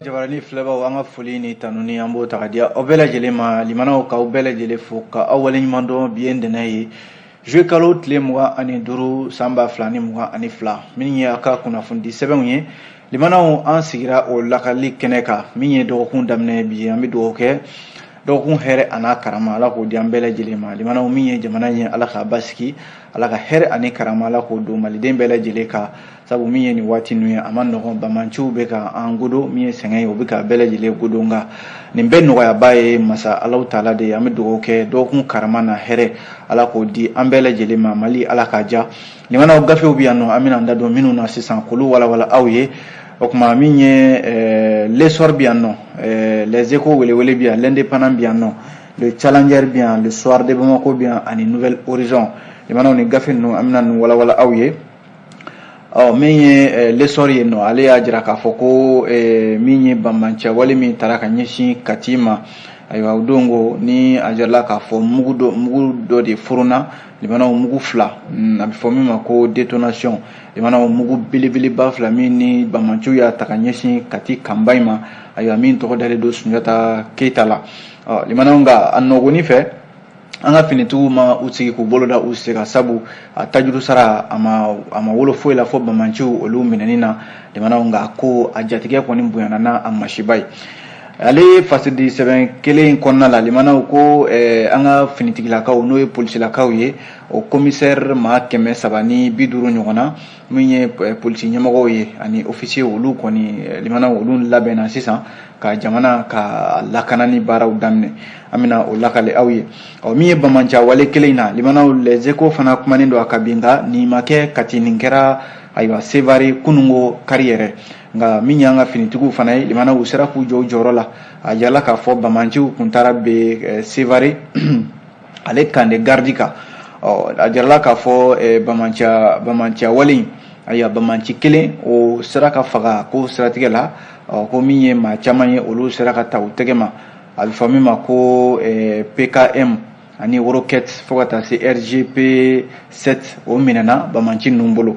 Jabarani filɛbaw, an ka foli ni tanuni, an b'o ta ka di aw bɛɛ lajɛlen ma. Limanaw, k'aw bɛɛ lajɛlen fo ka aw waleɲuman dɔn. Bi ye ntɛnɛn ye, juillet kalo tile 25, san 2022. Min ye a ka kunnafonidi sɛbɛnw ye, limanaw, an sigira o lakali kɛnɛ kan. Min ye dɔgɔkun daminɛ bi ye, an bɛ dugawu kɛ dɔgɔkun hɛrɛ a n'a karama, Ala k'o di an bɛɛ lajɛlen ma. Limanaw, min ye jamana ye, Ala k'a basigi, Ala ka hɛrɛ ani karama, Ala k'o don maliden bɛɛ lajɛlen kan. Sabu min ye nin waati ninnu ye, a ma nɔgɔn, bamanciw bɛ ka an godo, min ye sɛgɛn ye, o bɛ ka bɛɛ lajɛlen godo. Nka nin bɛɛ nɔgɔyaba ye masa Alahu taala de ye. An bɛ dugawu kɛ dɔgɔkun karama na hɛrɛ, Ala k'o di an bɛɛ lajɛlen ma. Mali, Ala k'a diya. Limanaw, gafew bɛ yan nɔ, an bɛna an da don minnu na sisan k'olu walawala aw ye. O tuma, min ye L'Essor bɛ yan nɔ, Les Échos welewele bɛ yan, L'Indépendant bɛ yan nɔ, Le Challenger bɛ yan, Le Soir de Bamako bɛ yan ani Nouvel Horizon. Limanaw, ni gafe ninnu, an bɛna ninnu walawala aw ye. Ɔ, min ye L'Essor ye nɔ, ale y'a jira k'a fɔ ko min ye banbanciya wale min taara ka ɲɛsin Kati ma, ayiwa, o don ko ni a jirala k'a fɔ mugu dɔ de forona. Limanaw, mugu fila, a bɛ fɔ min ma ko détonation. Limanaw, mugu belebeleba fila min ni banbanciw y'a ta ka ɲɛsin Kati kanba in ma, ayiwa, min tɔgɔ dalen don Sunjata Keyita la. Ɔ, limanaw, nka a nɔgɔni fɛ, an ka finitigiw ma u sigi k'u bolo da u sen kan, sabu a tajuru sara a ma wolo foyi la fo bamanciw olu minɛni na. Limanaw, nka ko a jatigɛ kɔni bonyana n'a a masiba ye. Ale fasidi sɛbɛn kelen in kɔnɔna la, limanaw, ko an ka finitigilakaw, n'o ye polisilakaw ye, o commissaire maa 350 ɲɔgɔn na, min ye polisi ɲɛmɔgɔw ye ani officier, olu kɔni, limanaw, olu labɛnna sisan ka jamana ka lakanani baaraw daminɛ. An bɛna o lakale aw ye. Ɔ, min ye bamanciya wale kelen in na, limanaw, Les Échos fana kumanen don a kan bi. Nka nin ma kɛ Kati, nin kɛra, ayiwa, Sevare kununko kari yɛrɛ. Nka min y'an ka finitigiw fana ye, limanaw, u sera k'u jɔ u jɔyɔrɔ la. A jirala k'a fɔ bamanciw kun taara be Sevare ale camp de garde kan. Ɔ, a jirala k'a fɔ bamanciya wale in, ayiwa, bamanci kelen o sera ka faga ko siratigɛ la. Ɔ, ko min ye maa caman ye, olu sera ka ta u tɛgɛ ma. A bɛ fɔ min ma ko PKM ani roquette fo ka taa se RGP 7, o minɛna bamanci ninnu bolo.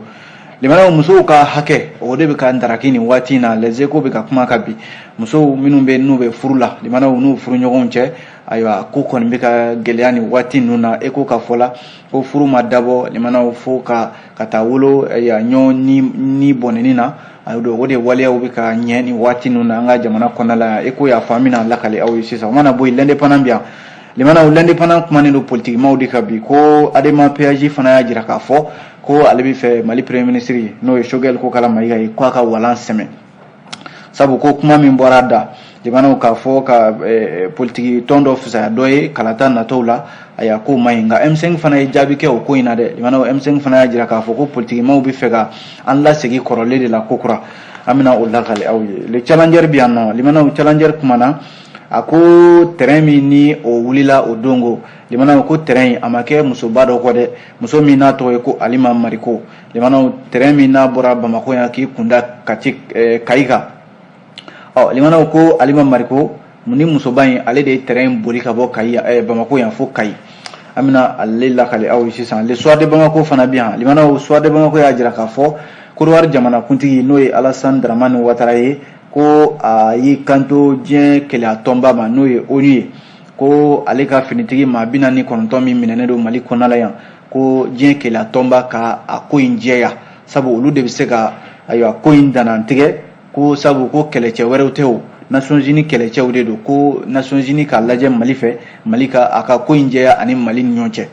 Limanaw, musow ka hakɛ, o de bɛ ka ndaraki nin waati in na. Les Échos bɛ ka kuma ka bi musow minnu bɛ n'u bɛ furu la, limanaw, n'u furu ɲɔgɔnw cɛ, ayiwa, ko kɔni bɛ ka gɛlɛya nin waati ninnu na. Eko ka fɔ la ko furu ma dabɔ, limanaw, fo ka taa wolo ɲɔgɔn ni bɔnɛni na. Ayiwa, o de waleyaw bɛ ka ɲɛ nin waati ninnu na an ka jamana kɔnɔna la. Eko y'a fɔ, an bɛna lakale aw ye sisan. O mana bɔ yen, L'Indépendant bɛ yan. Limanaw, L'Indépendant kumanen don politikimaw de kan bi ko ADEMA PAJ fana y'a jira k'a fɔ ko ale bɛ fɛ Mali premier ministre, n'o ye Choguel Kokala Mayiga ye, k'a ka walan sɛmɛ, sabu ko kuma min bɔra a da, limanaw, k'a fɔ ka politiki tɔn dɔ fisaya dɔ ye kalata natɔw la, ayiwa, k'o ma ɲi. Nka M5 fana ye jaabi kɛ o ko in na dɛ. Limanaw, M5 fana y'a jira k'a fɔ ko politikimaw bɛ fɛ ka an lasegin kɔrɔlen de la kokura. An bɛna o lakale aw ye. Le Challenger bɛ yan nɔ. Limanaw, Challenger kumana, a ko terrain min ni o wulila o don ko, limanaw, ko terrain in a ma kɛ musoba dɔ kɔ dɛ, muso min n'a tɔgɔ ye ko Alima Mariko. Limanaw, terrain min n'a bɔra Bamakɔ yan k'i kunda Kati, Kayi kan. Ɔ, limanaw, ko Alima Mariko ni musoba in, ale de ye terrain in boli ka bɔ Kayi, Bamakɔ yan fo Kayi. An bɛna ale lakale aw ye sisan. Le Soir de Bamako fana bɛ yan. Limanaw, Soir de Bamako y'a jira k'a fɔ Côte jamana kuntigi, n'o ye Alassane Dramane Ouattara ye, ko a y'i kanto diɲɛ keleya tɔnba ma, n'o ye ONU ye, ko ale ka finitigi maa 49 min minɛnen don Mali kɔnɔna la yan, ko diɲɛ keleya tɔnba ka a ko in jɛya, sabu olu de bɛ se ka, ayiwa, ko in danantigɛ, ko sabu ko kɛlɛcɛ wɛrɛw tɛ, o Nations Unies kɛlɛcɛw de don, ko Nations Unies k'a lajɛ Mali fɛ, Mali ka a ka ko in jɛya ani Mali ni ɲɔgɔn cɛ.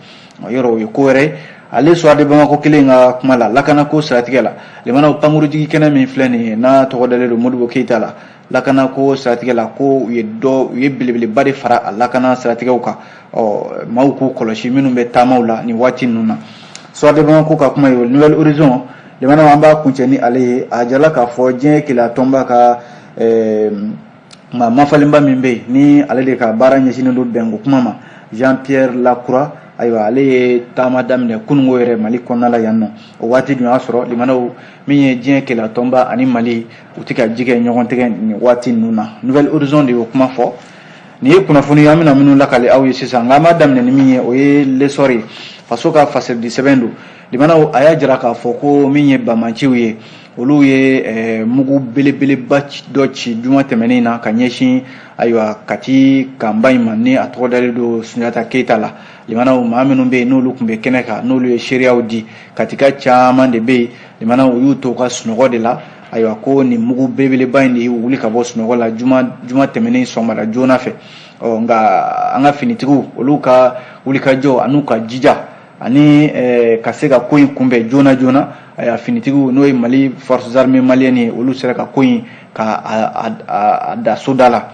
Yɔrɔ o ye ko wɛrɛ. Ale Soir de Bamako kelen ka kuma la, lakanako siratigɛ la, limanaw, pankurujigi kɛnɛ min filɛ nin ye, n'a tɔgɔ dalen don Modibo Keyita la, lakanako siratigɛ la, ko u ye dɔ, u ye belebeleba de fara a lakana siratigɛw kan. Ɔ, maaw k'u kɔlɔsi minnu bɛ taamaw la nin waati ninnu na. Soir de Bamako ka kuma ye. Nouvel Horizon, limanaw, an b'a kuncɛ ni ale ye. A jirala k'a fɔ diɲɛ keleya tɔnba ka maa mafalenba min bɛ yen, ni ale de ka baara ɲɛsinnen don bɛnko kuma ma, Jean Pierre Lacroix, ayiwa, ale ye taama daminɛ kununko yɛrɛ Mali kɔnɔna la yan nɔ. O waati dun y'a sɔrɔ, limanaw, min ye diɲɛ keleya tɔnba ani Mali, u tɛ ka ji kɛ ɲɔgɔn tɛgɛ nin waati ninnu na. Nouvel Horizon de y'o kuma fɔ. Nin ye kunnafoni ye an bɛna minnu lakale aw ye sisan. Nka an b'a daminɛ ni min ye, o ye L'Essor ye, faso ka fasɛridi sɛbɛn don. Limanaw, a y'a jira k'a fɔ ko min ye bamanciw ye, olu ye mugu belebeleba dɔ ci juma tɛmɛnen na ka ɲɛsin, ayiwa, Kati kanba in ma, ni a tɔgɔ dalen don Sunjata Keyita la. Limanaw, maa minnu bɛ yen n'olu tun bɛ kɛnɛ kan, n'olu ye seereyaw di, Katika caman de bɛ yen. Limanaw, u y'u to u ka sunɔgɔ de la. Ayiwa, ko nin mugu belebeleba in de y'u wuli ka bɔ sunɔgɔ la juma tɛmɛnen sɔgɔmada joona fɛ. Ɔ nka an ka finitigiw, olu ka wulikajɔ an'u ka jija ani ka se ka ko in kunbɛn joona joona, ayiwa, finitigiw, n'o ye Mali Forces armées maliennes ye, olu sera ka ko in ka a da soda la.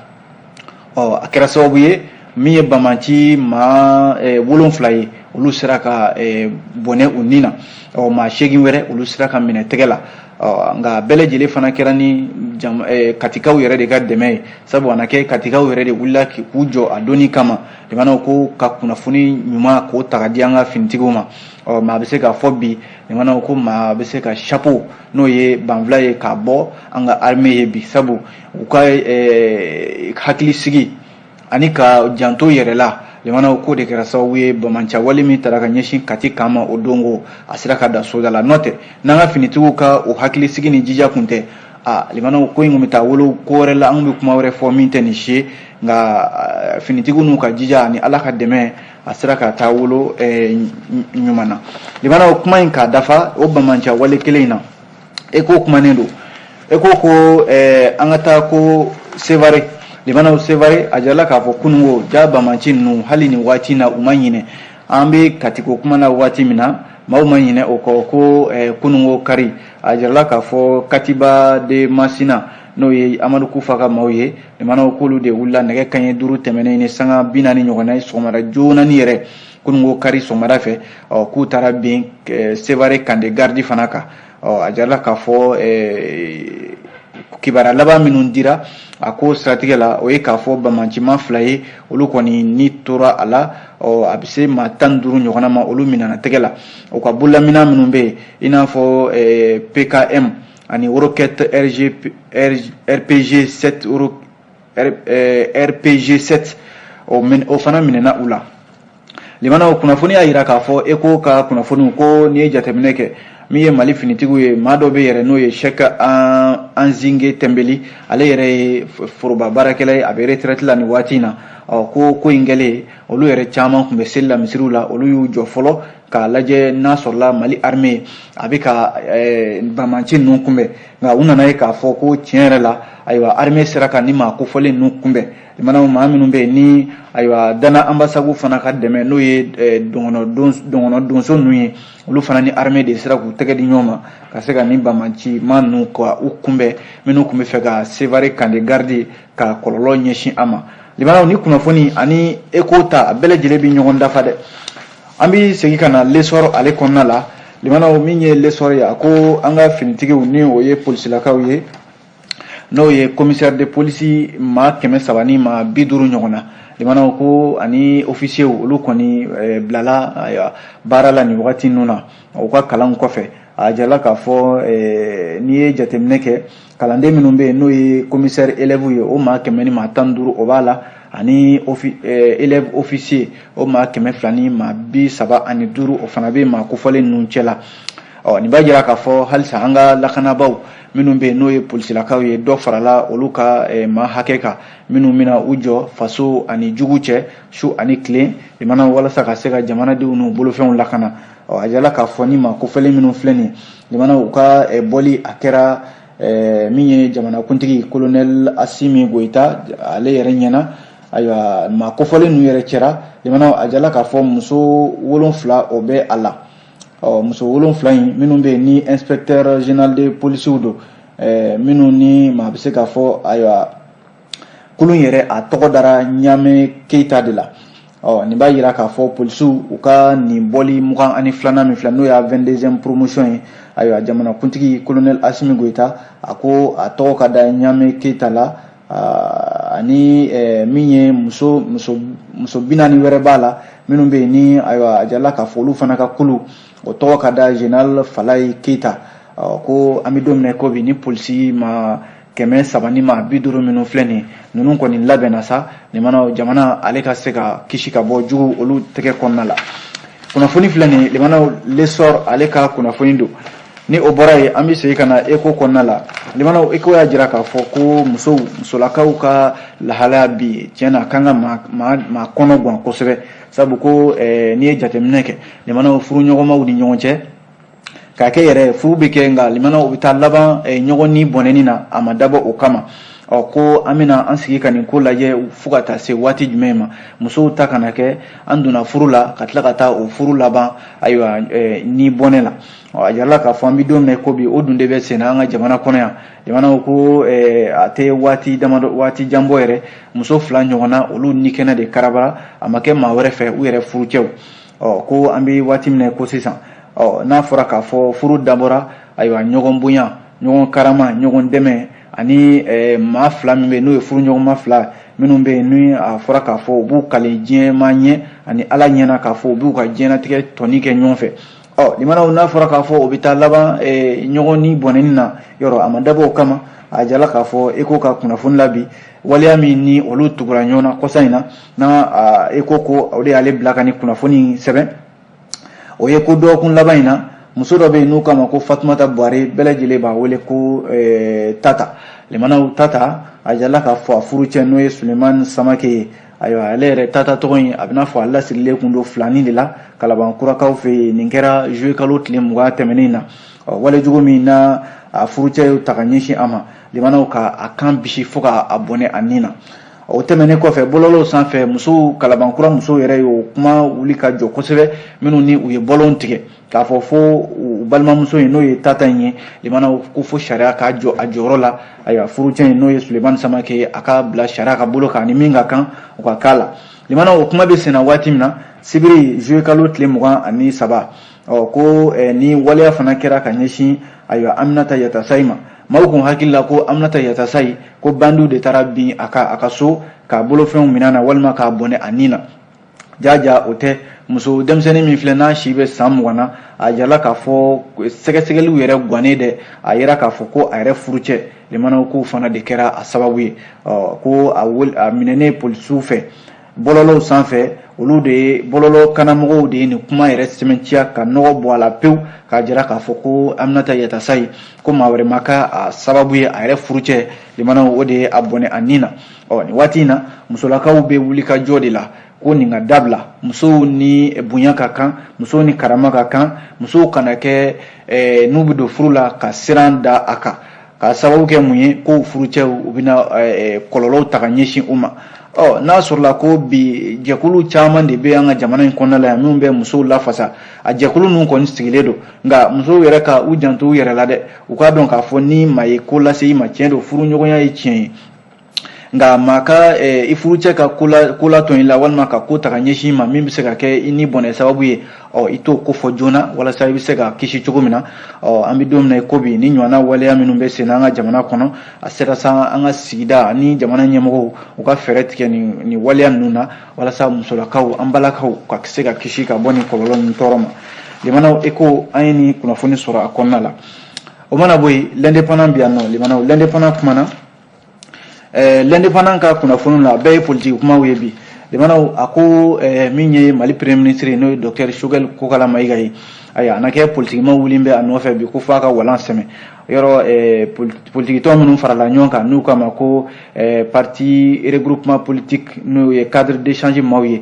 Ɔ a kɛra sababu ye min ye banbaanci maa 7 ye, olu sera ka bɔnɛ u ni na. Ɔ maa 8 wɛrɛ, olu sera ka minɛ tɛgɛ la. Ɔ nka bɛɛ lajɛlen fana kɛra ni Katikaw yɛrɛ de ka dɛmɛ ye, sabu a na kɛ Katikaw yɛrɛ de wulila k'u jɔ a donni kama. Limanaw, ko ka kunnafoni ɲuman k'o ta ka di an ka finitigiw ma. Ɔ maa bɛ se k'a fɔ bi, limanaw, ko maa bɛ se ka chapeau, n'o ye banfula ye, k'a bɔ an ka armée ye bi, sabu u ka hakili sigi ani ka janto yɛrɛ la. Limanaw, ko de kɛra sababu ye banbaanci wale min taara ka ɲɛsin Kati kan ma o don, ko a sera ka da soda la. N'o tɛ, n'an ka finitigiw ka o hakili sigi ni jija kun tɛ, a limanaw, ko in kun bɛ taa wolo ko wɛrɛ la, an bɛ kuma wɛrɛ fɔ min tɛ nin si ye. Nka finitigiw n'u ka jija ani Ala ka dɛmɛ, a sera ka taa wolo ɲuman na. Limanaw, kuma in k'a dafa, o banbaanci wale kelen in na, e ko kumanen don, e ko ko an ka taa ko Sevare. Limanaw, Sevare, a jirala k'a fɔ kununko ja banbaanci ninnu, hali nin waati na, u ma ɲinɛ. An bɛ Katiko kuma na waati min na, maaw ma ɲinɛ o kɔ ko kununko kari, a jirala k'a fɔ Katiba de Masina, n'o ye Amadu Kufa ka maaw ye, limanaw, k'olu de wulila nɛgɛ kanɲɛ 5 tɛmɛnen ni sanga 40 ɲɔgɔnna ye sɔgɔmada joona ni yɛrɛ, kununko kari sɔgɔmada fɛ. Ɔ k'u taara bin Sevare camp de garde fana kan. Ɔ a jirala k'a fɔ kibaruya laban minnu dira a ko siratigɛ la, o ye k'a fɔ banbaancima 2 ye, olu kɔni ni tora a la. Ɔ a bɛ se maa 15 ɲɔgɔnna ma, olu minɛna tɛgɛ la. U ka bololaminɛn minnu bɛ yen, i n'a fɔ PKM ani roquette RG, RPG 7, RPG 7, o fana minɛna u la. Limanaw, kunnafoni y'a jira k'a fɔ e ko ka kunnafoniw ko n'i ye jateminɛ kɛ, min ye Mali finitigiw ye, maa dɔ bɛ yɛrɛ, n'o ye Sɛk Anzinge Tɛnbeli, ale yɛrɛ ye foroba baarakɛla ye, a bɛ retraite la nin waati in na. Ɔ ko ko in kɛlen, olu yɛrɛ caman tun bɛ seli la misiriw la, olu y'u jɔ fɔlɔ k'a lajɛ n'a sɔrɔla Mali armée a bɛ ka banbaanci ninnu kunbɛn. Nka u nana ye k'a fɔ ko tiɲɛ yɛrɛ la, ayiwa, armée sera ka ni maa kofɔlen ninnu kunbɛn. Limanaw, maa minnu bɛ yen ni, ayiwa, Dana Ambasagu fana ka dɛmɛ, n'o ye dɔngɔnɔ donso ninnu ye, olu fana ni armée de sera k'u tɛgɛ di ɲɔgɔn ma ka se ka ni banbaanci maa ninnu ka u kunbɛn, minnu tun bɛ fɛ ka Sevare camp de garde ka kɔlɔlɔ ɲɛsin a ma. Limanaw, ni kunnafoni ani eko ta, a bɛɛ lajɛlen bɛ ɲɔgɔn dafa dɛ. An bɛ segin ka na L'Essor ale kɔnɔna la. Limanaw, min ye L'Essor ye, a ko an ka finitigiw, ni o ye polisilakaw ye, n'o ye commissaire de police maa 300 ni maa 50 ɲɔgɔn na, limanaw, ko ani officier, olu kɔni bilala, ayiwa, baara la nin wagati ninnu na u ka kalan kɔfɛ. A jirala k'a fɔ n'i ye jateminɛ kɛ, kalanden minnu bɛ yen, n'o ye commissaire élève ye, o maa 100 ni maa 15, o b'a la, ani élève officier, o maa 200 ni maa 35, o fana bɛ maa kofɔlen ninnu cɛ la. Ɔ nin b'a jira k'a fɔ halisa an ka lakanabaaw minnu bɛ yen, n'o ye polisilakaw ye, dɔ farala olu ka maa hakɛ kan minnu bɛna u jɔ faso ani jugu cɛ su ani tile, limana, walasa ka se ka jamanadenw n'u bolofɛnw lakana. Ɔ a jirala k'a fɔ ni maa kofɔlen minnu filɛ nin ye, limana, u ka bɔli a kɛra min ye jamanakuntigi colonel Asimi Goyita ale yɛrɛ ɲɛna. Ayiwa, maa kofɔlen ninnu yɛrɛ cɛra, limana, a jirala k'a fɔ muso 7, o bɛ a la. Ɔ muso 7 in minnu bɛ yen ni inspecteur général de police don, minnu ni maa bɛ se k'a fɔ, ayiwa, kulun yɛrɛ a tɔgɔ dara Ɲame Keyita de la. Ɔ nin b'a jira k'a fɔ polisiw u ka nin bɔli 22nan min filɛ, n'o y'a 22e promotion ye, ayiwa, jamanakuntigi colonel Asimi Goyita a ko a tɔgɔ ka da Ɲame Keyita la, ani min ye muso muso muso 40 wɛrɛ b'a la minnu bɛ yen ni, ayiwa, a jirala k'a fɔ olu fana ka kulu, o tɔgɔ ka da général Falaye Keyita. Ko an bɛ don min na ko bi, ni polisi ma 300 ni maa 50 minnu filɛ nin ye, ninnu kɔni labɛnna sa, nin mana jamana ale ka se ka kisi ka bɔ jugu olu tɛgɛ kɔnɔna la. Kunnafoni filɛ nin ye, limanaw, L'Essor ale ka kunnafoni don. Ni o bɔra yen, an bɛ segin ka na Écho kɔnɔna la. Limanaw, Écho y'a jira k'a fɔ ko musow, musolakaw ka lahalaya bi, tiɲɛ na, kan ka maa kɔnɔ gan kosɛbɛ, sabu ko n'i ye jateminɛ kɛ, limanaw, furuɲɔgɔnmaw ni ɲɔgɔn cɛ, k'a kɛ yɛrɛ furu bɛ kɛ, nka limanaw, u bɛ taa laban ɲɔgɔn ni bɔnɛni na, a ma dabɔ o kama. Ɔ ko an bɛna an sigi ka nin ko lajɛ fo ka taa se waati jumɛn ma, musow ta kana kɛ an donna furu la ka tila ka taa o furu laban, ayiwa, ni bɔnɛ la. Ɔ a jirala k'a fɔ an bɛ don min na ko bi, o dun de bɛ senna an ka jamana kɔnɔ yan. Jamanaw ko a tɛ waati damadɔ, waati jan bɔ yɛrɛ, muso 2 ɲɔgɔnna, olu ni kɛnɛ de karabara, a ma kɛ maa wɛrɛ fɛ, u yɛrɛ furucɛw. Ɔ ko an bɛ waati min na ko sisan, ɔ n'a fɔra k'a fɔ furu dabɔra, ayiwa, ɲɔgɔn bonya, ɲɔgɔn karama, ɲɔgɔn dɛmɛ, ani maa 2 min bɛ yen n'o ye furuɲɔgɔnma 2 minnu bɛ yen, ni a fɔra k'a fɔ u b'u kali diɲɛmaa ɲɛ ani Ala ɲɛna k'a fɔ u b'u ka diɲɛlatigɛ tɔni kɛ ɲɔgɔn fɛ. Ɔ limanaw, n'a fɔra k'a fɔ o bɛ taa laban ɲɔgɔn ni bɔnɛni na, yɔrɔ a ma dabɔ o kama. A jala k'a fɔ Écho ka kunnafoni la bi, waleya min ni olu tugura ɲɔgɔn na kɔsa in na, n'a Écho ko o de y'ale bila ka nin kunnafoni sɛbɛn, o ye ko dɔgɔkun laban in na, muso dɔ bɛ yen n'u k'a ma ko Fatumata Buware, bɛɛ lajɛlen b'a wele ko Tata. Limanaw, Tata, a jala k'a fɔ a furucɛ, n'o ye Sulemani Samake ye, ayiwa, ale yɛrɛ Tata tɔgɔ in, a bɛna fɔ a lasirilen kun don filani de la Kalabankurakaw fɛ yen. Nin kɛra juillet kalo tile 20 tɛmɛnen na. Walejugu min na a furucɛ y'o ta ka ɲɛsin a ma, limanaw, ka a kan bisi fo ka a bɔnɛ a nin na. O tɛmɛnen kɔfɛ, bɔlɔlɔw sanfɛ, musow, Kalabankura musow yɛrɛ y'o kuma wuli ka jɔ kosɛbɛ, minnu ni u ye bɔlɔnw tigɛ k'a fɔ fo u balimamuso in, n'o ye Tata in ye, limanaw, ko fo sariya k'a jɔ a jɔyɔrɔ la. Ayiwa, furucɛ in, n'o ye Sulemani Samake ye, a ka bila sariya ka bolo kan, ni min ka kan o ka k'a la. Limanaw, o kuma bɛ senna waati min na, sibiri juillet kalo tile 23, ɔ ko ni waleya fana kɛra ka ɲɛsin, ayiwa, Aminata Yatasayi ma. Maaw kun hakili la ko Aminata Yatasayi, ko bandiw de taara bin a ka so k'a bolofɛnw minɛ na walima k'a bɔnɛ a nin na. Jaja, o tɛ. Muso denmisɛnnin min filɛ, n'a si bɛ san 20 na, a jirala k'a fɔ sɛgɛsɛgɛliw yɛrɛ gannen dɛ, a yira k'a fɔ ko a yɛrɛ furucɛ, limanaw, kow fana de kɛra a sababu ye. Ɔ ko a minɛnen polisiw fɛ bɔlɔlɔw sanfɛ, olu de ye bɔlɔlɔ kanamɔgɔw de ye nin kuma yɛrɛ sɛmɛntiya ka nɔgɔ bɔ a la pewu, k'a jira k'a fɔ ko Aminata Yatasayi, ko maa wɛrɛ ma k'a a sababu ye, a yɛrɛ furucɛ, limanaw, o de ye a bɔnɛ a nin na. Ɔ nin waati in na, musolakaw bɛ wuli ka jɔ de la ko nin ka dabila. Musow ni bonya ka kan, musow ni karama ka kan, musow kana kɛ n'u bɛ don furu la ka siran da a kan, k'a sababu kɛ mun ye, ko furucɛw u bɛna kɔlɔlɔw ta ka ɲɛsin u ma. Ɔ n'a sɔrɔla ko bi jɛkulu caman de bɛ an ka jamana in kɔnɔna la yan minnu bɛ musow lafasa, a jɛkulu ninnu kɔni sigilen don, nka musow yɛrɛ ka u janto u yɛrɛ la dɛ. U k'a dɔn k'a fɔ ni maa ye ko lase i ma, tiɲɛ don, furuɲɔgɔnya ye tiɲɛ ye, nka maa ka i furucɛ ka ko latɔn i la walima ka ko ta ka ɲɛsin i ma min bɛ se ka kɛ i ni bɔnɛ sababu ye, ɔ i t'o ko fɔ joona walasa i bɛ se ka kisi cogo min na. Ɔ an bɛ don min na i ko bi, ni ɲɔgɔnna waleya minnu bɛ sen na an ka jamana kɔnɔ, a sera sa an ka sigida ani jamana ɲɛmɔgɔw u ka fɛɛrɛ tigɛ nin waleya ninnu na, walasa musolakaw, an balakaw, ka se ka kisi ka bɔ nin kɔlɔlɔ ninnu tɔɔrɔ ma. Limanaw, Écho, an ye nin kunnafoni sɔrɔ a kɔnɔna la. O mana bɔ yen, L'Indépendant bi yan nɔ. Limanaw, L'Indépendant kumana. L'Indépendant ka kunnafoni la, a bɛɛ ye politiki kumaw ye bi. Limanaw, a ko min ye Mali premier ministre ye, n'o ye docteur Choguel Kokala Mayiga ye, ayiwa, a na kɛ politikimaw wulilen bɛ a nɔfɛ bi ko f'a ka walan sɛmɛ. Yɔrɔ politiki tɔn minnu farala ɲɔgɔn kan, n'u k'a ma ko parti regroupement politique, n'o ye cadre d'échange maaw ye,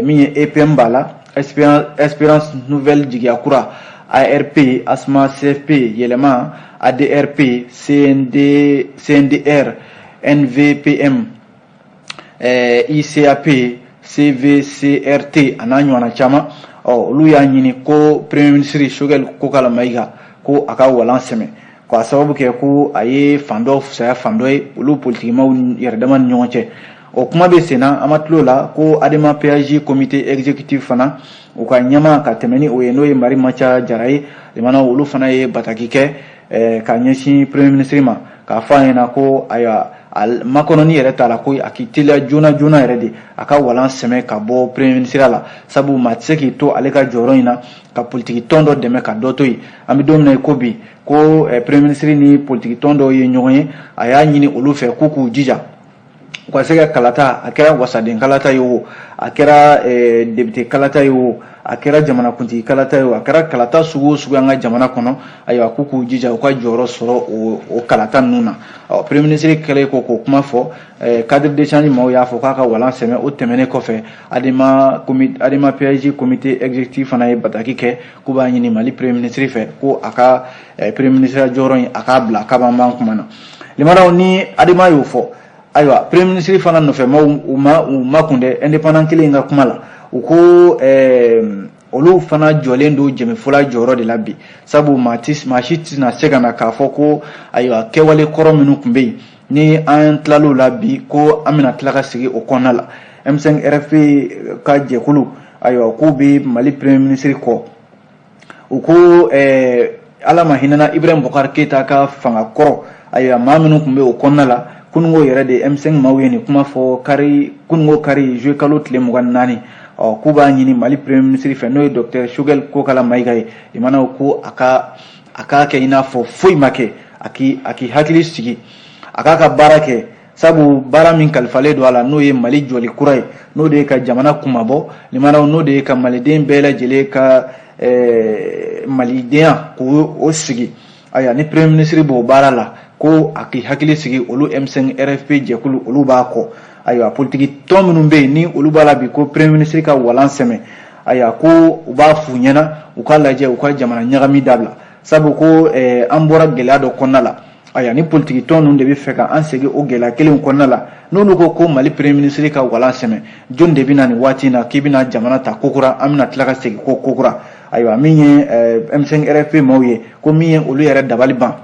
min ye EPM b'a la, Espérance Nouvelle, Jigiya Kura, ARP, ASMA, CFP, Yɛlɛma, ADRP, CND, CNDR, NVPM, ICAP, CVCRT, a n'a ɲɔgɔnna caman. Ɔ olu y'a ɲini ko premier ministre Choguel Kokala Mayiga, ko a ka walan sɛmɛ, k'a sababu kɛ ko a ye fan dɔ fisaya fan dɔ ye olu politikimaw yɛrɛ dama ni ɲɔgɔn cɛ. O kuma bɛ sen na, an ma tulo la ko ADEMA PAJ comité exécutif fana, u ka ɲɛmaa ka tɛmɛ ni o ye, n'o ye Mari Maca Jara ye, limana, olu fana ye bataki kɛ ka ɲɛsin premier ministre ma, k'a fɔ a ɲɛna ko ayiwa, makɔnɔni yɛrɛ t'a la, ko a k'i teliya joona joona yɛrɛ de, a ka walan sɛmɛ ka bɔ premier ministre la, sabu maa tɛ se k'i to ale ka jɔyɔrɔ in na ka politiki tɔn dɔ dɛmɛ ka dɔ to yen. An bɛ don min na i ko bi, ko premier ministre ni politiki tɔn dɔw ye ɲɔgɔn ye, a y'a ɲini olu fɛ k'u k'u jija. U ka se ka kalata, a kɛra wasaden kalata ye o, a kɛra député kalata ye o, a kɛra jamanakuntigi kalata ye o, a kɛra kalata sugu o sugu an ka jamana kɔnɔ, ayiwa, k'u k'u jija u ka jɔyɔrɔ sɔrɔ o kalata ninnu na. Ɔ, premier ministre kɛlen kɔ k'o kuma fɔ, cadre d'échange maaw y'a fɔ k'a ka walan sɛmɛ. O tɛmɛnen kɔfɛ, ADEMA PASJ comité exécutif fana ye bataki kɛ k'u b'a ɲini Mali premier ministre fɛ ko a ka premier ministre jɔyɔrɔ in, a k'a bila, k'a b'an ban kuma na. Limanaw, ni ADEMA y'o fɔ, ayiwa, premier ministre fana nɔfɛ maaw u ma kun dɛ. Indépendant kelen in ka kuma la, u ko olu fana jɔlen don jɛmɛfɔla jɔyɔrɔ de la bi, sabu maa si tɛna se ka na k'a fɔ ko ayiwa, kɛwale kɔrɔ minnu tun bɛ yen, ni an tilal'o la bi, ko an bɛna tila ka sigi o kɔnɔna la. M5 RFP ka jɛkulu, ayiwa, k'u bɛ Mali premier ministre kɔ. U ko Ala ma hinɛna Ibrahim Boubacar Keita ka fanga kɔrɔ, ayiwa, maa minnu tun bɛ o kɔnɔna la kununko yɛrɛ de, M5 maaw ye nin kuma fɔ kari, kununko kari, juillet kalo tile 24. Ɔ, k'u b'a ɲini Mali premier ministre fɛ, n'o ye docteur Choguel Kokala Maïga ye, limanaw, ko a k'a kɛ i n'a fɔ foyi ma kɛ, a k'i hakili sigi, a k'a ka baara kɛ, sabu baara min kalifalen don a la, n'o ye Mali jɔli kura ye, n'o de ye ka jamana kunmabɔ, limanaw, n'o de ye ka maliden bɛɛ lajɛlen ka malidenya k'o o sigi. Ayiwa, ni premier ministre b'o baara la, ko a k'i hakili sigi, olu M5 RFP jɛkulu, olu b'a kɔ. Ayiwa, politiki tɔn minnu bɛ yen, ni olu b'a la bi ko premier ministre ka walan sɛmɛ, ayiwa, ko u b'a f'u ɲɛna u k'a lajɛ u ka jamana ɲagami dabila, sabu ko an bɔra gɛlɛya dɔ kɔnɔna la. Ayiwa, ni politiki tɔn ninnu de bɛ fɛ ka an segin o gɛlɛya kelen kɔnɔna la, n'olu ko ko Mali premier ministre ka walan sɛmɛ, jɔn de bɛ na nin waati in na k'i bɛna jamana ta kokura, an bɛna tila ka segin ko kokura? Ayiwa, min ye M5 RFP maaw ye, ko min ye olu yɛrɛ dabali ban,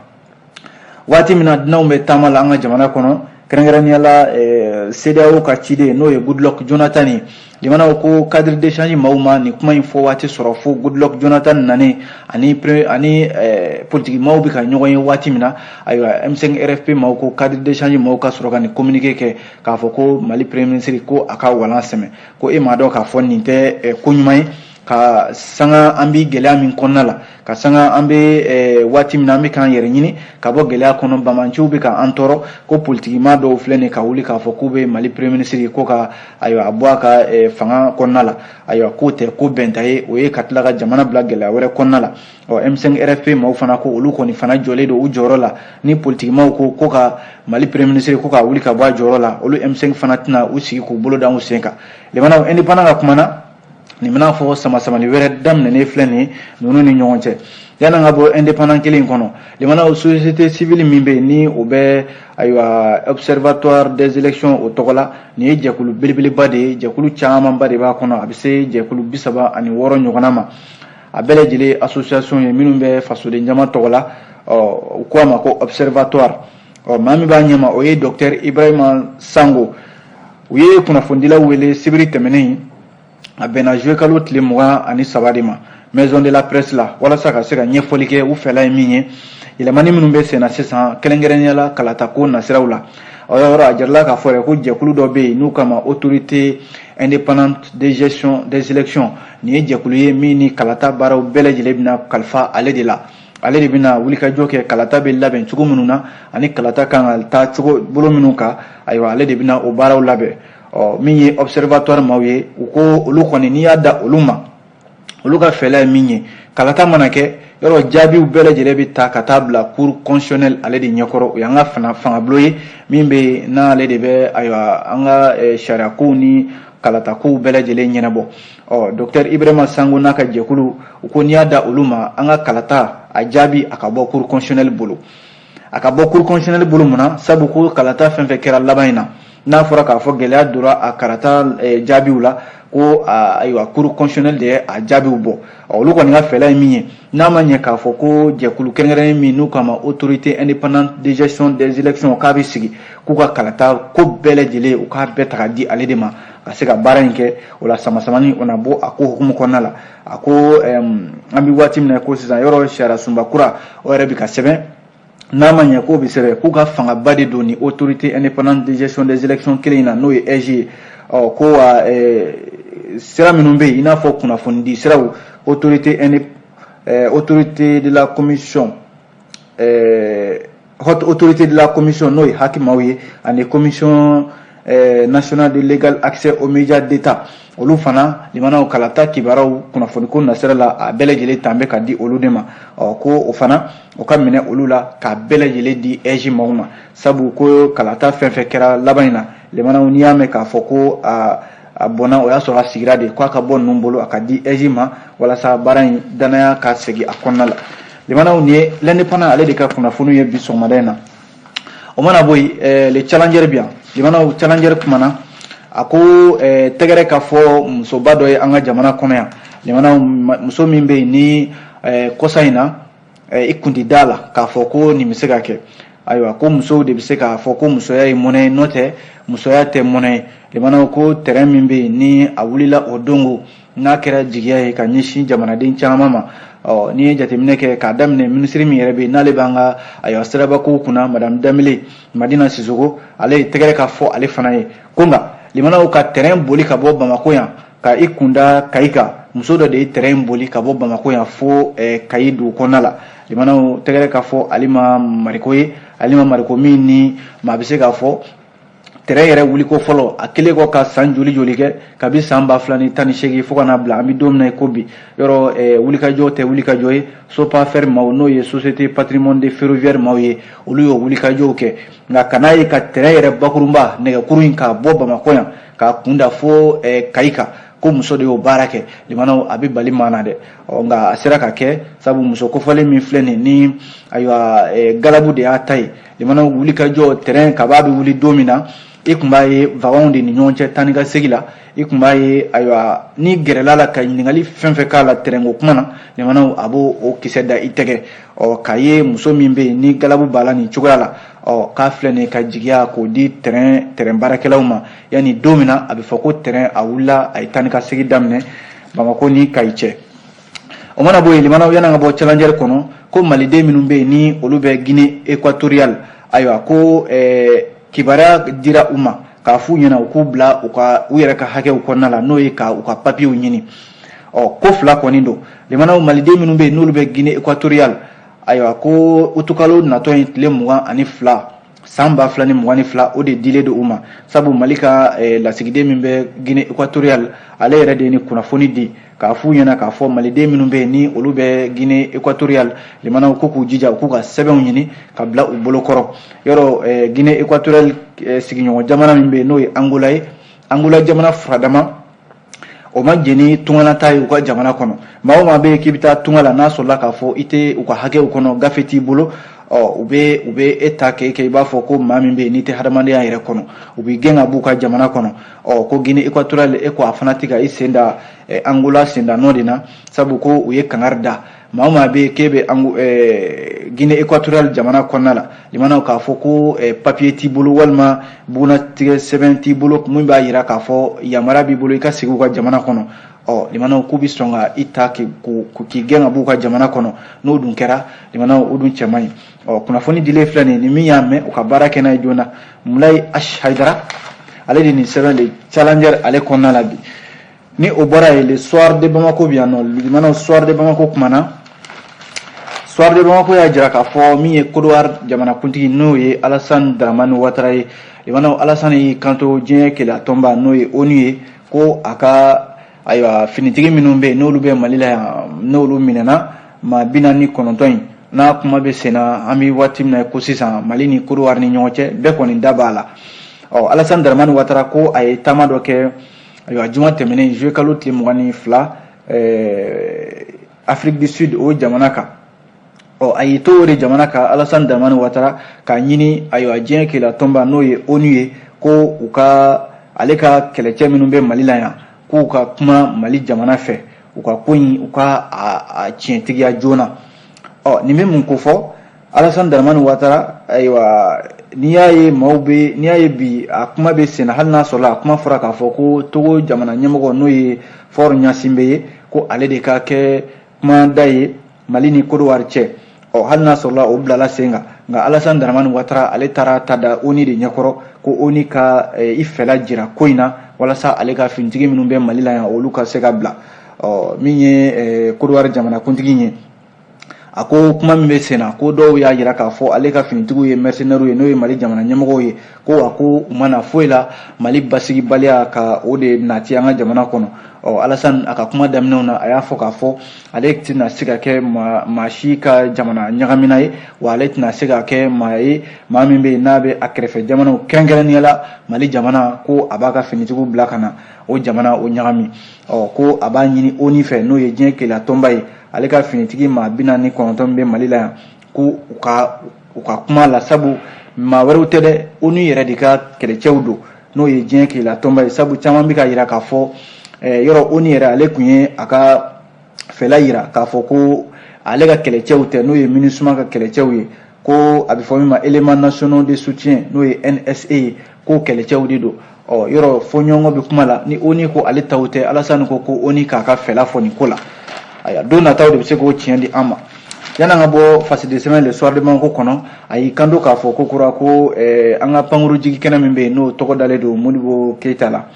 waati min na dunanw bɛ taama la an ka jamana kɔnɔ, kɛrɛnkɛrɛnnenya la CEDEAO ka ciden, n'o ye Goodluck Jonathan ye, jamanaw ko cadre d'échange maaw ma nin kuma in fɔ waati sɔrɔ fo Goodluck Jonathan nanen ani politiki maaw bɛ ka ɲɔgɔn ye waati min na. Ayiwa, M5 RFP maaw ko cadre d'échange maaw ka sɔrɔ ka nin communiqué kɛ k'a fɔ ko Mali premier ministre ko a ka walan sɛmɛ, ko e m'a dɔn k'a fɔ nin tɛ ko ɲuman ye, ka sanga an bɛ gɛlɛya min kɔnɔna la, ka sanga an bɛ waati min na an bɛ k'an yɛrɛ ɲini ka bɔ gɛlɛya kɔnɔ, bamanciw bɛ ka an tɔɔrɔ, ko politikimaa dɔw filɛ nin ka wuli k'a fɔ k'u bɛ Mali premier ministre ko ka, ayiwa, a bɔ a ka fanga kɔnɔna la. Ayiwa, k'o tɛ ko bɛnta ye, o ye ka tila ka jamana bila gɛlɛya wɛrɛ kɔnɔna la. Ɔ, M5 RFP maaw fana ko olu kɔni fana jɔlen don u jɔyɔrɔ la. Ni politikimaw ko ka Mali premier ministre ko ka wuli ka bɔ a jɔyɔrɔ la, olu M5 fana tɛna u sigi k'u bolo da u sen kan. Limanaw, indépendant ka kuma na, nin bɛna fɔ sama-samali wɛrɛ daminɛnen filɛ nin ye ninnu ni ɲɔgɔn cɛ. Yanni an ka bɔ indépendant kelen in kɔnɔ, limanaw, société civile min bɛ yen, ni o bɛ, ayiwa, observatoire des élections o tɔgɔ la, nin ye jɛkulu belebeleba de ye, jɛkulu camanba de b'a kɔnɔ, a bɛ se jɛkulu 36 ɲɔgɔnna ma. A bɛɛ lajɛlen association ye minnu bɛ fasoden jama tɔgɔ la. Ɔ, u ko a ma ko observatoire. Ɔ, maa min b'a ɲɛma, o ye docteur Ibrahima Sango. U ye kunnafonidilaw wele sibiri tɛmɛnen, a bɛnna juillet kalo tile 23 de ma, maison de la presse la, walasa ka se ka ɲɛfɔli kɛ u fɛla ye min ye yɛlɛmani minnu bɛ sen na sisan, kɛrɛnkɛrɛnnenya la kalatako nasiraw la. O yɔrɔ a jirala k'a fɔ yɛrɛ ko jɛkulu dɔ bɛ yen n'u kama autorité indépendante de gestion des élections. Nin ye jɛkulu ye min ni kalata baaraw bɛɛ lajɛlen bɛna kalifa ale de la. Ale de bɛna wulikajɔ kɛ kalata bɛ labɛn cogo minnu na ani kalata kan ka taa cogo bolo minnu kan. Ayiwa, ale de bɛna o baaraw labɛn. Ɔ, min ye observatoire maaw ye, u ko olu kɔni, n'i y'a da olu ma, olu ka fɛɛrɛ ye min ye, kalata mana kɛ yɔrɔ, jaabiw bɛɛ lajɛlen bɛ ta ka taa bila cour constitutionnelle ale de ɲɛkɔrɔ. O y'an ka fangabulon ye min bɛ yen, n'ale de bɛ, ayiwa, an ka sariyakow ni kalatakow bɛɛ lajɛlen ɲɛnabɔ. Ɔ, docteur Ibrahima Sango n'a ka jɛkulu, u ko n'i y'a da olu ma, an ka kalata a jaabi, a ka bɔ cour constitutionnelle bolo. A ka bɔ cour constitutionnelle bolo mun na? Sabu ko kalata fɛn fɛn kɛra laban in na, n'a fɔra k'a fɔ gɛlɛya donna a kalata jaabiw la, ko ayiwa, cour constitutionnelle de ye a jaabiw bɔ. Olu kɔni ka fɛɛrɛ ye min ye, n'a ma ɲɛ k'a fɔ ko jɛkulu kɛrɛnkɛrɛnnen min n'u kama autorité indépendante de gestion des élections k'a bɛ sigi, k'u ka kalata ko bɛɛ lajɛlen, u k'a bɛɛ ta ka di ale de ma ka se ka baara in kɛ, o la sama-samani o na bɔ a ko hukumu kɔnɔna la. A ko an bɛ waati min na ko sisan, yɔrɔ sariya sunba kura o yɛrɛ bɛ ka sɛbɛn, n'a ma ɲɛ k'o bɛ sɛbɛn, k'u ka fangaba de don ni autorité indépendante de gestion des élections kelen in na, n'o ye AIGE ye. Ɔ, ko wa sira minnu bɛ yen, i n'a fɔ kunnafonidi siraw, autorité de la commission, haute autorité de la commission, n'o ye HAC maaw ye, ani commission National de l'égal accès aux médias d'État, olu fana limanaw kalata kibaruyaw kunnafoniko nasira la, a bɛɛ lajɛlen tan bɛ ka di olu de ma. Ɔ ko o fana o ka minɛ olu la k'a bɛɛ lajɛlen di AIGE maaw ma, sabu ko kalata fɛn fɛn kɛra laban in na, limanaw, n'i y'a mɛn k'a fɔ ko a bɔnna, o y'a sɔrɔ a sigira de k'a ka bɔ ninnu bolo, a ka di AIGE ma walasa baara in danaya ka segin a kɔnɔna la. Limanaw, nin ye L'Indépendant ale de ka kunnafoniw ye bi sɔgɔmada in na. O mana bɔ yen, Le Challenger bi yan. Limanaw, Challenger kumana, a ko tɛgɛrɛ ka fɔ musoba dɔ ye an ka jamana kɔnɔ yan. Limanaw, muso min bɛ yen ni kɔsa in na i kun ti da la k'a fɔ ko nin bɛ se ka kɛ. Ayiwa, ko musow de bɛ se k'a fɔ ko musoya ye mɔnɛ ye, n'o tɛ musoya tɛ mɔnɛ ye. Limanaw, ko tɛrɛn min bɛ yen ni a wulila o don, n'a kɛra jigiya ye ka ɲɛsin jamanaden caman ma. Ɔ n'i ye jateminɛ kɛ k'a daminɛ minisiri min yɛrɛ bɛ yen n'ale b'an ka, ayiwa, sirabakow kunna, Madame Danbele Madina Sisoko, ale ye tɛgɛrɛ ka fɔ ale fana ye ko nka limanaw ka tɛrɛn boli ka bɔ Bamakɔ yan ka i kunda Kayi kan, muso dɔ de ye tɛrɛn boli ka bɔ Bamakɔ yan fo Kayi dugu kɔnɔna la. Limanaw, tɛgɛrɛ ka fɔ Alima Mariko ye, Alima Mariko min ni maa bɛ se k'a fɔ tɛrɛn yɛrɛ wuliko fɔlɔ, a kɛlen kɔ ka san joli joli kɛ, kabi san 2018 fo ka na bila an bɛ don min na i ko bi, yɔrɔ wulikajɔ tɛ wulikajɔ ye. SOPAFER maaw, n'o ye Société Patrimoine de Ferroviaire maaw ye, olu y'o wulikajɔw kɛ. Nka ka n'a ye ka tɛrɛn yɛrɛ bakurunba nɛgɛkuru in k'a bɔ Bamakɔ yan k'a kunda fo Kayi kan, ko muso de y'o baara kɛ, limanaw, a bɛ bali maa na dɛ. Ɔ nka a sera ka kɛ, sabu muso kofɔlen min filɛ nin ni, ayiwa, galabu de y'a ta ye. Limanaw, wulikajɔ tɛrɛn kaba bɛ wuli don min na, i tun b'a ye wagonw de ni ɲɔgɔn cɛ taa ni ka segin la. I tun b'a ye, ayiwa, n'i gɛrɛla la ka ɲininkali fɛn fɛn k'a la tɛrɛnko kuma na, limanaw, a b'o o kisɛ da i tɛgɛ. Ɔ k'a ye muso min bɛ yen ni galabu b'a la nin cogoya la, ɔ k'a filɛ nin ye ka jigiya k'o di tɛrɛn baarakɛlaw ma, yanni don min na a bɛ fɔ ko tɛrɛn a wulila, a ye taa ni ka segin daminɛ Bamakɔ ni Kayi cɛ. O mana bɔ yen, limanaw, yan'an ka bɔ Challenger kɔnɔ, ko maliden minnu bɛ yen ni olu bɛ Guinée Équatoriale, ayiwa, ko kibaruya dira u ma k'a f'u ɲɛna u k'u bila u ka u yɛrɛ ka hakɛw kɔnɔna la, n'o ye ka u ka papiyew ɲini. Ɔ ko fila kɔni don, limanaw, maliden minnu bɛ yen n'olu bɛ Guinée Équatoriale, ayiwa, ko utukalo natɔ in tile 22 san 2022, o de dilen don u ma, sabu Mali ka lasigiden min bɛ Guinée Équatoriale, ale yɛrɛ de ye ni kunnafoni di k'a f'u ɲɛna k'a fɔ maliden minnu bɛ yen ni olu bɛ Guinée Équatoriale, limanaw, ko k'u jija u k'u ka sɛbɛnw ɲini ka bila u bolo kɔrɔ. Yɔrɔ Guinée Équatoriale sigiɲɔgɔn jamana min bɛ yen n'o ye Angola ye, Angola jamana furadama o ma jɛn ni tunganata ye u ka jamana kɔnɔ. Maa o maa bɛ yen k'i bɛ taa tunga la, n'a sɔrɔla k'a fɔ i tɛ u ka hakɛw kɔnɔ, gafe t'i bolo, ɔ u bɛ e ta k'e kɛ i b'a fɔ ko maa min bɛ yen n'i tɛ hadamadenya yɛrɛ kɔnɔ, u b'i gɛn ka b'u ka jamana kɔnɔ. Ɔ ko Guinée Équatoriale e ko a fana tɛ ka i sen da Angola senda nɔ de na, sabu ko u ye kangari da maa o maa bɛ yen k'e bɛ Guinée Équatoriale jamana kɔnɔna la, limanaw, k'a fɔ ko papiye t'i bolo walima bugunnatigɛ sɛbɛn t'i bolo min b'a jira k'a fɔ yamaruya b'i bolo i ka segin u ka jamana kɔnɔ, ɔ limanaw, k'u bɛ sɔn ka i ta k'i gɛn ka b'u ka jamana kɔnɔ. N'o dun kɛra, limanaw, o dun cɛ man ɲi. Ɔ kunnafoni dilen filɛ nin ye, ni min y'a mɛn, u ka baara kɛ n'a ye joona. Mulayi Ash Haidara, ale de nin sɛbɛn de Challenger ale kɔnɔna la bi. Ni o bɔra yen, Le Soir de Bamako bi yan nɔ. Limanaw, Soir de Bamako kumana. Soir de Bamako y'a jira k'a fɔ min ye Côte d'Ivoire jamanakuntigi, n'o ye Alassane Dramane Ouattara ye, limanaw, Alassane y'i kanto diɲɛ keleya tɔnba, n'o ye ONU ye, ko a ka, ayiwa, finitigi minnu bɛ yen n'olu bɛ Mali la yan, n'olu minɛna, maa 49 in n'a kuma bɛ sen na, an bɛ waati min na ko sisan Mali ni Côte d'Ivoire ni ɲɔgɔn cɛ, bɛɛ kɔni da b'a la. Ɔ Alassane Dramane Ouattara ko a ye taama dɔ kɛ, ayiwa, juma tɛmɛnen, juillet kalo tile 22, Afrique du Sud, o jamana kan. Ɔ a y'i to o de jamana kan, Alassane Dramane Ouattara k'a ɲini, ayiwa, diɲɛ keleya tɔnba, n'o ye ONU ye, ko u ka ale ka kɛlɛcɛ minnu bɛ Mali la yan, k'u ka kuma Mali jamana fɛ, u ka ko in u ka a tiɲɛtigiya joona. Ɔ nin bɛ mun ko fɔ Alassane Dramane Ouattara? Ayiwa, n'i y'a ye maaw bɛ, n'i y'a ye bi a kuma bɛ sen na, hali n'a sɔrɔla a kuma fɔra k'a fɔ ko Togo jamana ɲɛmɔgɔ, n'o ye Faure Gnassingbé ye, ko ale de ka kɛ kumada ye Mali ni Côte d'Ivoire cɛ. Ɔ hali n'a sɔrɔla o bilala sen kan, nka Alassane Dramane Ouattara ale taara ta da ONU de ɲɛkɔrɔ, ko ONU ka i fɛla jira ko in na walasa ale ka finitigi minnu bɛ Mali la yan, olu ka se ka bila. Ɔ min ye Côte d'Ivoire jamanakuntigi ye, A ko kuma min bɛ sen na, ko dɔw y'a jira k'a fɔ ale ka finitigiw ye mercenaires ye, n'o ye Mali jamana ɲɛmɔgɔw ye, ko a ko u ma na foyi la Mali basigibaliya ka o de nati an ka jamana kɔnɔ. Ɔ Alassane a ka kuma daminɛw na, a y'a fɔ k'a fɔ ale tɛna se ka kɛ maa si ka jamana ɲagamina ye, wa ale tɛna se ka kɛ maa ye, maa min bɛ yen n'a bɛ a kɛrɛfɛ jamanaw, kɛrɛnkɛrɛnnenya la Mali jamana, ko a b'a ka finitigiw bila ka na o jamana o ɲagami. Ɔ ko a b'a ɲini ONU fɛ, n'o ye diɲɛ kelenya tɔnba ye, ale ka finitigi maa 49 min bɛ Mali la yan, ko u ka kuma la, sabu maa wɛrɛw tɛ dɛ, ONU yɛrɛ de ka kɛlɛcɛw don, n'o ye diɲɛ kelenya tɔnba ye. Sabu caman bɛ ka yira k'a fɔ yɔrɔ ONU yɛrɛ, ale tun ye a ka fɛla yira k'a fɔ ko ale ka kɛlɛcɛw tɛ, n'o ye MINUSMA ka kɛlɛcɛw ye, ko a bɛ fɔ min ma élément nationaux de soutien, n'o ye NSA ye, ko kɛlɛcɛw de don. Ɔ yɔrɔ fɔɲɔgɔnkɔ bɛ kuma la ni ONU ko ale taw tɛ. Alassane ko ko ONU k'a ka fɛla fɔ nin ko la. Ayiwa, don nataw de bɛ se k'o tiɲɛ di an ma. Yan'an ka bɔ fasidi sɛbɛn Le Soir de Bamako kɔnɔ, a y'i kanto k'a fɔ ko kura ko an ka pankuru jigi kɛnɛ min bɛ yen, n'o tɔgɔ dalen don Modibo Keyita la,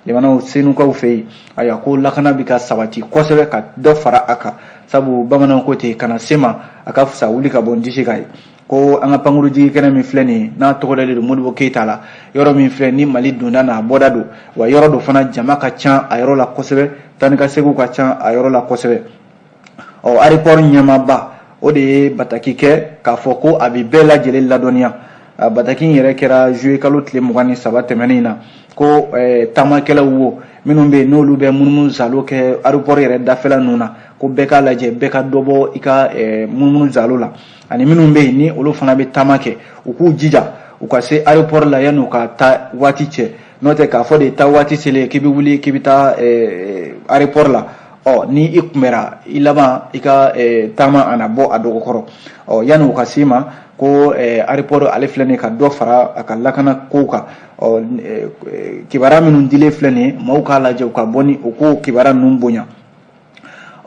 jamanaw Senukaw fɛ yen, ayiwa, ko lakana bɛ ka sabati kosɛbɛ ka dɔ fara a kan, sabu bamananw ko ten, kana se ma a ka fisa wuli ka bɔ n disi kan ye. Ko an ka pankuru jigi kɛnɛ min filɛ nin ye, n'a tɔgɔ dalen don Modibo Keyita la, yɔrɔ min filɛ ni Mali donda n'a bɔda don, wa yɔrɔ dɔ fana jama ka ca a yɔrɔ la kosɛbɛ, taa ni ka seginw ka ca a yɔrɔ la kosɛbɛ. Ɔ aéroport ɲɛmaaba, o de ye bataki kɛ k'a fɔ ko a bɛ bɛɛ lajɛlen ladɔnniya. Bataki in yɛrɛ kɛra juillet kalo tile 23 tɛmɛnen in na, ko taamakɛlaw wo minnu bɛ yen, n'olu bɛ munumunu zalo kɛ aéroport yɛrɛ dafɛla ninnu na, ko bɛɛ k'a lajɛ, bɛɛ ka dɔ bɔ i ka munumunu zalo la, ani minnu bɛ yen ni olu fana bɛ taama kɛ, u k'u jija u ka se aéroport la yanni u ka taa waati cɛ. N'o tɛ, k'a fɔ de taa waati selen k'i bɛ wuli k'i bɛ taa aéroport la, ɔ ni i kunbɛra, i laban i ka taama a na bɔ a dɔgɔkɔrɔ. Ɔ yanni u ka s'i ma, ko aéroport ale filɛ nin ye ka dɔ fara a ka lakana kow kan. Ɔ kibaruya minnu dilen filɛ nin ye, maaw k'a lajɛ u ka bɔ ni u k'o kibaruya ninnu bonya.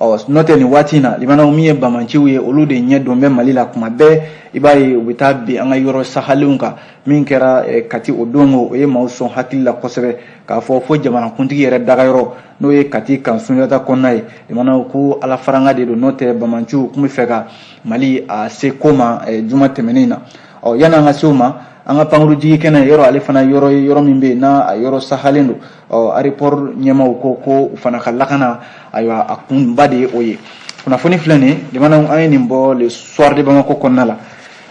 Ɔ n'o tɛ, nin waati in na, limanaw, min ye bamanciw ye, olu de ɲɛ don bɛ Mali la kuma bɛɛ. I b'a ye u bɛ taa bin an ka yɔrɔ sahalenw kan. Min kɛra Kati o don, o ye maaw sɔn hakili la kosɛbɛ, k'a fɔ fo jamanakuntigi yɛrɛ dagayɔrɔ, n'o ye Kati kan Sunjata kɔnɔna ye. Limanaw, ko Ala faranga de don, n'o tɛ bamanciw tun bɛ fɛ ka Mali a se ko ma juma tɛmɛnen na. Ɔ yanni an ka se o ma, an ka pankuru jigi kɛnɛ yɔrɔ, ale fana yɔrɔ ye yɔrɔ min bɛ yen n'a a yɔrɔ sahalen don. Ɔ aéroport ɲɛmaaw ko ko u fana ka lakana, ayiwa, a kunba de ye o ye. Kunnafoni filɛ nin ye, limanaw, an ye nin bɔ Le Soir de Bamako kɔnɔna la.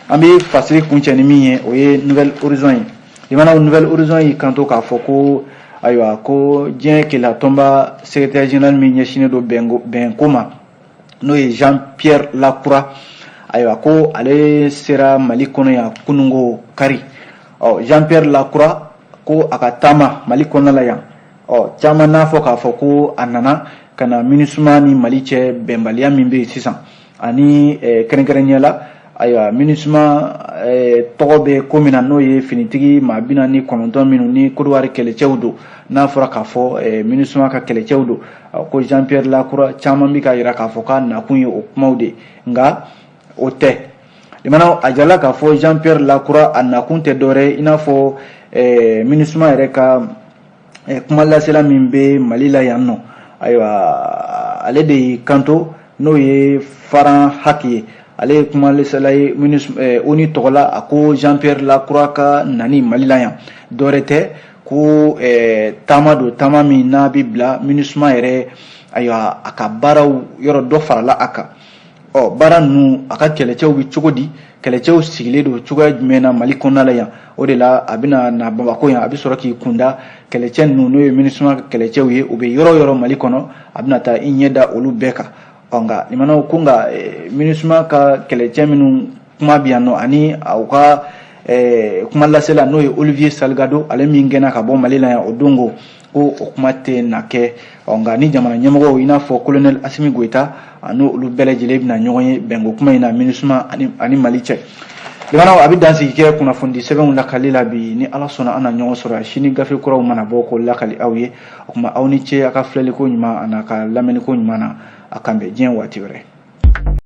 An bɛ fasiri kuncɛ ni min ye, o ye Nouvel Horizon ye. Limanaw, Nouvel Horizon y'i kanto k'a fɔ ko ayiwa, ko diɲɛ kelenya tɔnba secrétaire général min ɲɛsinnen don bɛnko ma, n'o ye Jean Pierre Lacroix, ayiwa, ko ale sera Mali kɔnɔ yan kununko kari. Ɔ Jean Pierre Lacroix ko a ka taama Mali kɔnɔna la yan, ɔ caman n'a fɔ k'a fɔ ko a nana ka na MINUSMA ni Mali cɛ bɛnbaliya min bɛ yen sisan, ani kɛrɛnkɛrɛnnenya la, ayiwa, MINUSMA tɔgɔ bɛ ko min na, n'o ye finitigi maa 49 minnu ni Côte d'Ivoire kɛlɛcɛw don, n'a fɔra k'a fɔ MINUSMA ka kɛlɛcɛw don, ko Jean Pierre Lacroix, caman bɛ ka yira k'a fɔ k'a nakun ye o kumaw de, nka o tɛ. Limanaw, a jirala k'a fɔ Jean Pierre Lacroix a nakun tɛ dɔwɛrɛ ye, i n'a fɔ MINUSMA yɛrɛ ka kuma lasela min bɛ Mali la yan nɔ, ayiwa, ale de y'i kanto, n'o ye Farhan Haq ye, ale ye kuma lasela ye ONU tɔgɔ la. A ko Jean Pierre Lacroix ka nani Mali la yan, dɔwɛrɛ tɛ, ko taama don, taama min n'a bɛ bila MINUSMA yɛrɛ, ayiwa, a ka baaraw yɔrɔ dɔ farala a kan. Ɔ baara ninnu, a ka kɛlɛcɛw bɛ cogo di, kɛlɛcɛw sigilen don cogoya jumɛn na Mali kɔnɔna la yan? O de la a bɛna na Bamakɔ yan, a bɛ sɔrɔ k'i kunda kɛlɛcɛ ninnu, n'o ye MINUSMA kɛlɛcɛw ye, u bɛ yɔrɔ o yɔrɔ Mali kɔnɔ, a bɛna taa i ɲɛ da olu bɛɛ kan. Ɔ nka limanaw ko nka MINUSMA ka kɛlɛcɛ minnu kuma bɛ yan nɔ, ani u ka kuma lasela, n'o ye Olivier Salgado, ale min gɛnna ka bɔ Mali la yan o don, ko o kuma tɛ na kɛ. Ɔ nka ni jamana ɲɛmɔgɔw, i n'a fɔ colonel Assimi Goïta, ani olu bɛɛ lajɛlen bɛna ɲɔgɔn ye bɛnko kuma in na MINUSMA ani Mali cɛ. Limanaw, a bɛ dansigi kɛ kunnafoni sɛbɛnw lakali la bi. Ni Ala sɔnna, an na ɲɔgɔn sɔrɔ sini, gafe kuraw mana bɔ k'o lakali aw ye. O tuma, aw ni ce a ka filɛliko ɲuman a n'a ka lamɛnniko ɲuman na. A kan bɛn diɲɛ waati wɛrɛ.